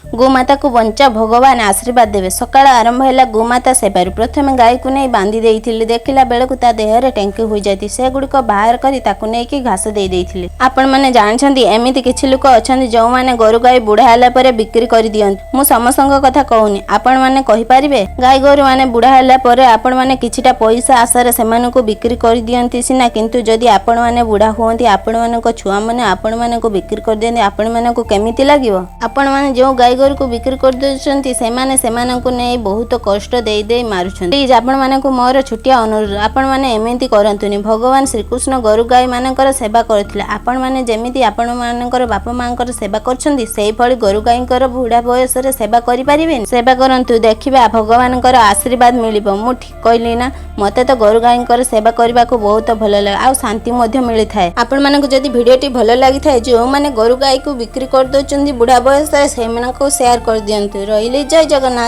ଗୋମାତାକୁ ବଞ୍ଚା, ଭଗବାନ ଆଶୀର୍ବାଦ ଦେବେ। ସକାଳ ଆରମ୍ଭ ହେଲା ଗୋମାତା ସେବାରୁ। ପ୍ରଥମେ ଗାଈକୁ ନେଇ ବାନ୍ଧି ଦେଇଥିଲି। ଦେଖିଲା ବେଳକୁ ତା ଦେହରେ ଟେଙ୍କି ହୋଇଯାଇଛି। ସେଗୁଡ଼ିକ ବାହାର କରି ତାକୁ ନେଇକି ଘାସ ଦେଇ ଦେଇଥିଲି। ଆପଣମାନେ ଜାଣିଛନ୍ତି, ଏମିତି କିଛି ଲୋକ ଅଛନ୍ତି ଯେଉଁମାନେ ଗୋରୁ ଗାଈ ବୁଢ଼ା ହେଲା ପରେ ବିକ୍ରି କରିଦିଅନ୍ତି। ମୁଁ ସମସ୍ତଙ୍କ କଥା କହୁନି, ଆପଣମାନେ କହିପାରିବେ। ଗାଈ ଗୋରୁମାନେ ବୁଢ଼ା ହେଲା ପରେ ଆପଣମାନେ କିଛିଟା ପଇସା ଆଶାରେ ସେମାନଙ୍କୁ ବିକ୍ରି କରିଦିଅନ୍ତି ସିନା, କିନ୍ତୁ ଯଦି ଆପଣମାନେ ବୁଢ଼ା ହୁଅନ୍ତି, ଆପଣମାନଙ୍କ ଛୁଆମାନେ ଆପଣମାନଙ୍କୁ ବିକ୍ରି କରିଦିଅନ୍ତି, ଆପଣମାନଙ୍କୁ କେମିତି ଲାଗିବ? ଆପଣମାନେ ଯେଉଁ ଗାଈ ଗୋରୁକୁ ବିକ୍ରି କରିଦେଉଛନ୍ତି, ସେମାନେ ସେମାନଙ୍କୁ ନେଇ ବହୁତ କଷ୍ଟ ଦେଇ ଦେଇ ମାରୁଛନ୍ତି। ପ୍ଲିଜ୍, ଆପଣମାନଙ୍କୁ ମୋର ଛୋଟିଆ ଅନୁରୋଧ, ଆପଣମାନେ ଏମିତି କରନ୍ତୁନି। ଭଗବାନ ଶ୍ରୀକୃଷ୍ଣ ଗୋରୁ ଗାଈମାନଙ୍କର ସେବା କରୁଥିଲେ। ଆପଣମାନେ ଯେମିତି ଆପଣମାନଙ୍କର ବାପା ମାଆଙ୍କର ସେବା କରୁଛନ୍ତି, ସେଇଭଳି ଗୋରୁ ଗାଈଙ୍କର ବୁଢ଼ା ବୟସରେ ସେବା କରିପାରିବେନି? ସେବା କରନ୍ତୁ, ଦେଖିବେ ଭଗବାନଙ୍କର ଆଶୀର୍ବାଦ ମିଳିବ। ମୁଁ ଠିକ କହିଲି ନା? ମୋତେ ତ ଗୋରୁ ଗାଈଙ୍କର ସେବା କରିବାକୁ ବହୁତ ଭଲ ଲାଗେ ଆଉ ଶାନ୍ତି ମଧ୍ୟ ମିଳିଥାଏ। ଆପଣମାନଙ୍କୁ ଯଦି ଭିଡ଼ିଓଟି ଭଲ ଲାଗିଥାଏ, ଯେଉଁମାନେ ଗୋରୁ ଗାଈକୁ ବିକ୍ରି କରିଦେଉଛନ୍ତି ବୁଢ଼ା ବୟସରେ, ସେମାନଙ୍କୁ ସେୟାର କରିଦିଅନ୍ତୁ। ରହିଲି, ଜୟ ଜଗନ୍ନାଥ।